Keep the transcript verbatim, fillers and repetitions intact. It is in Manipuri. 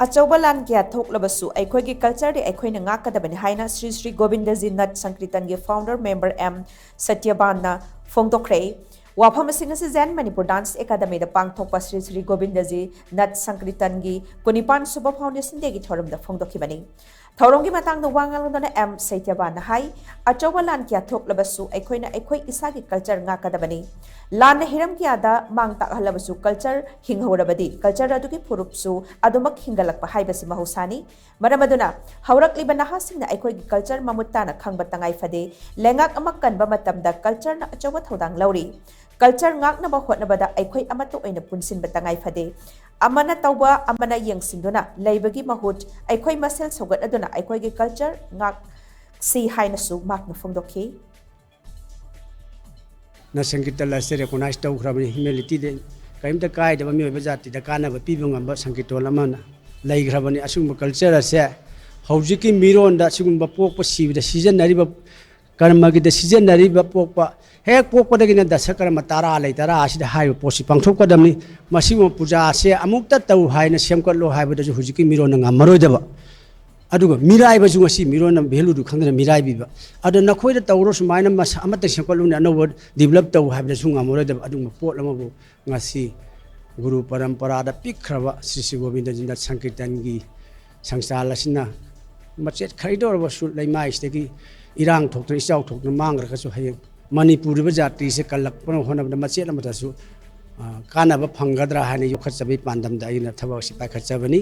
ꯑꯆꯧꯕ ꯂꯥꯟ ꯀꯌꯥ ꯊꯣꯛꯂꯕꯁꯨ ꯑꯩꯈꯣꯏꯒꯤ cultureꯗꯤ ꯑꯩꯈꯣꯏꯅ ꯉꯥꯛꯀꯗꯕꯅꯤ ꯍꯥꯏꯅ ꯁ꯭ꯔꯤ ꯁ꯭ꯔꯤ ꯒꯣꯕꯤꯟꯗꯖꯤ ꯅꯠ ꯁꯪꯀꯤꯔꯇꯟꯒꯤ founder member ꯑꯦꯝ ꯁꯇ꯭ꯌꯕꯥꯟꯅ ꯐꯣꯡꯗꯣꯛꯈ꯭ꯔꯦ꯫ ꯋꯥꯐꯝ ꯑꯁꯤꯡ ꯑꯁꯤ Zen Manipur Dance Academyꯗ ꯄꯥꯡꯊꯣꯛꯄ ꯁ꯭ꯔꯤ ꯁ꯭ꯔꯤ ꯒꯣꯕꯤꯟꯗꯖꯤ ꯅꯠ ꯁꯪꯀꯤꯔꯇꯟꯒꯤ ꯀꯨꯟꯅꯤꯄꯥꯟ ꯁꯨꯕ Foundation Dayꯒꯤ ꯊꯧꯔꯝꯗ ꯐꯣꯡꯗꯣꯛꯈꯤꯕꯅꯤ꯫ ꯊꯧꯔꯝꯒꯤ ꯃꯇꯥꯡꯗ ꯋꯥ ꯉꯥꯡꯂꯗꯨꯅ ꯑꯦꯝ ꯁꯇ꯭ꯌꯕꯥꯟꯅ ꯍꯥꯏ, ꯑꯆꯧꯕ ꯂꯥꯟ ꯀꯌꯥ ꯊꯣꯛꯂꯕꯁꯨ ꯑꯩꯈꯣꯏꯅ ꯑꯩꯈꯣꯏ ꯏꯁꯥꯒꯤ culture ꯉꯥꯛꯀꯗꯕꯅꯤ꯫ ꯂꯥꯟꯅ ꯍꯤꯔꯝ ꯀꯌꯥꯗ ꯃꯥꯡ ꯇꯥꯛꯍꯜꯂꯕꯁꯨ culture ꯍꯤꯡꯍꯧꯔꯕꯗꯤ culture ꯑꯗꯨꯒꯤ ꯐꯨꯔꯨꯞꯁꯨ ꯑꯗꯨꯃꯛ ꯍꯤꯡꯒꯠꯂꯛꯄ ꯍꯥꯏꯕꯁꯤ ꯃꯍꯧꯁꯥꯅꯤ꯫ ꯃꯔꯝ ꯑꯗꯨꯅ ꯍꯧꯔꯛꯂꯤꯕ ꯅꯍꯥꯁꯤꯡꯅ ꯑꯩꯈꯣꯏꯒꯤ culture ꯃꯃꯨꯠ ꯇꯥꯅ ꯈꯪꯕ ꯇꯉꯥꯏ ꯐꯗꯦ꯫ ꯂꯩꯉꯥꯛ ꯑꯃ ꯀꯟꯕ ꯃꯇꯝꯗ cultureꯅ ꯑꯆꯧꯕ ꯊꯧꯗꯥꯡ ꯂꯧꯔꯤ꯫ Culture ꯉꯥꯛꯅꯕ ꯍꯣꯠꯅꯕꯗ ꯑꯩꯈꯣꯏ ꯑꯃꯠꯇ ꯑꯣꯏꯅ ꯄꯨꯟꯁꯤꯟꯕ ꯇꯉꯥꯏ ꯐꯗꯦ꯫ ꯑꯃꯅ ꯇꯧꯕ ꯑꯃꯅ ꯌꯦꯡꯁꯤꯟꯗꯨꯅ ꯂꯩꯕꯒꯤ ꯃꯍꯨꯠ ꯑꯩꯈꯣꯏ ꯃꯁꯦꯜ ꯁꯧꯒꯠꯅꯗꯨꯅ ꯑꯩꯈꯣꯏꯒꯤ culture ꯉꯥꯛꯁꯤ ꯍꯥꯏꯅꯁꯨ ꯃꯍꯥꯛꯅ ꯐꯣꯡꯗꯣꯛꯈꯤ꯫ ꯅ ꯁꯪꯀꯤꯔꯇꯟ ꯑꯁꯤ recognize ꯇꯧꯈ꯭ꯔꯕꯅꯤ꯫ Humanityꯗ ꯀꯔꯤꯝꯇ ꯀꯥꯏꯗꯕ, ꯃꯤꯑꯣꯏꯕ ꯖꯥꯇꯤꯗ ꯀꯥꯟꯅꯕ ꯄꯤꯕ ꯉꯝꯕ ꯁꯪꯀꯤꯔꯇꯟ ꯑꯃꯅ ꯂꯩꯈ꯭ꯔꯕꯅꯤ꯫ ꯑꯁꯤꯒꯨꯝꯕ culture ꯑꯁꯦ ꯍꯧꯖꯤꯛꯀꯤ ꯃꯤꯔꯣꯟꯗ ꯑꯁꯤꯒꯨꯝꯕ ꯄꯣꯛꯄ ꯁꯤꯕꯗ ꯁꯤꯖꯤꯟꯅꯔꯤꯕ, ꯀꯔꯃꯒꯤꯗ ꯁꯤꯖꯤꯟꯅꯔꯤꯕ ꯄꯣꯛꯄ, ꯍꯦꯛ ꯄꯣꯛꯄꯗꯒꯤꯅ ꯗꯁ ꯀꯔꯃ ꯇꯔꯥ ꯂꯩ, ꯇꯔꯥ ꯑꯁꯤꯗ ꯍꯥꯏꯔꯤꯕ ꯄꯣꯠꯁꯤ ꯄꯥꯡꯊꯣꯛꯀꯗꯕꯅꯤ꯫ ꯃꯁꯤꯒꯨꯝꯕ ꯄꯨꯖꯥ ꯑꯁꯦ ꯑꯃꯨꯛꯇ ꯇꯧ ꯍꯥꯏꯅ ꯁꯦꯝꯒꯠꯂꯣ ꯍꯥꯏꯕꯗꯁꯨ ꯍꯧꯖꯤꯛꯀꯤ ꯃꯤꯔꯣꯟꯅ ꯉꯝꯃꯔꯣꯏꯗꯕ, ꯑꯗꯨꯒ ꯃꯤꯔꯥꯏꯕꯁꯨ ꯉꯁꯤ ꯃꯤꯔꯣꯟꯅ valueꯗꯨ ꯈꯪꯗꯅ ꯃꯤꯔꯥꯏꯕꯤꯕ꯫ ꯑꯗꯣ ꯅꯈꯣꯏꯗ ꯇꯧꯔꯣ, ꯁꯨꯃꯥꯏꯅ ꯃꯁꯥ ꯑꯃꯠꯇ ꯁꯦꯝꯒꯠꯂꯨꯅꯦ, ꯑꯅꯧꯕ develop ꯇꯧ ꯍꯥꯏꯕꯗꯁꯨ ꯉꯝꯃꯔꯣꯏꯗꯕ ꯑꯗꯨꯒꯨꯝꯕ ꯄꯣꯠ ꯑꯃꯕꯨ ꯉꯁꯤ ꯒꯨꯔꯨ ꯄꯔꯝꯄꯔꯥꯗ ꯄꯤꯛꯈ꯭ꯔꯕ ꯁ꯭ꯔꯤ ꯁ꯭ꯔꯤ ꯒꯣꯕꯤꯟꯗꯖꯤꯅ ꯁꯪꯀꯤꯔꯇꯟꯒꯤ ꯁꯪꯁꯊꯥꯟ ꯑꯁꯤꯅ ꯃꯆꯦꯠ ꯈꯔꯤꯗ ꯑꯣꯏꯔꯕꯁꯨ ꯂꯩꯃꯥꯏꯁꯤꯗꯒꯤ ꯏꯔꯥꯡ ꯊꯣꯛꯇꯅ ꯏꯆꯥꯎ ꯊꯣꯛꯇꯅ ꯃꯥꯡꯈ꯭ꯔꯒꯁꯨ ꯍꯌꯦꯡ ꯃꯅꯤꯄꯨꯔꯗ ꯖꯥꯇꯤꯁꯦ ꯀꯜꯂꯛꯄꯅ ꯍꯣꯠꯅꯕꯗ ꯃꯆꯦꯠ ꯑꯃꯗꯁꯨ, ꯑ, ꯀꯥꯟꯅꯕ ꯐꯪꯒꯗ꯭ꯔꯥ ꯍꯥꯏꯅ ꯌꯣꯛꯈꯠꯆꯕꯒꯤ ꯄꯥꯟꯗꯝꯗ ꯑꯩꯅ ꯊꯕꯛ ꯑꯁꯤ ꯄꯥꯏꯈꯠꯆꯕꯅꯤ꯫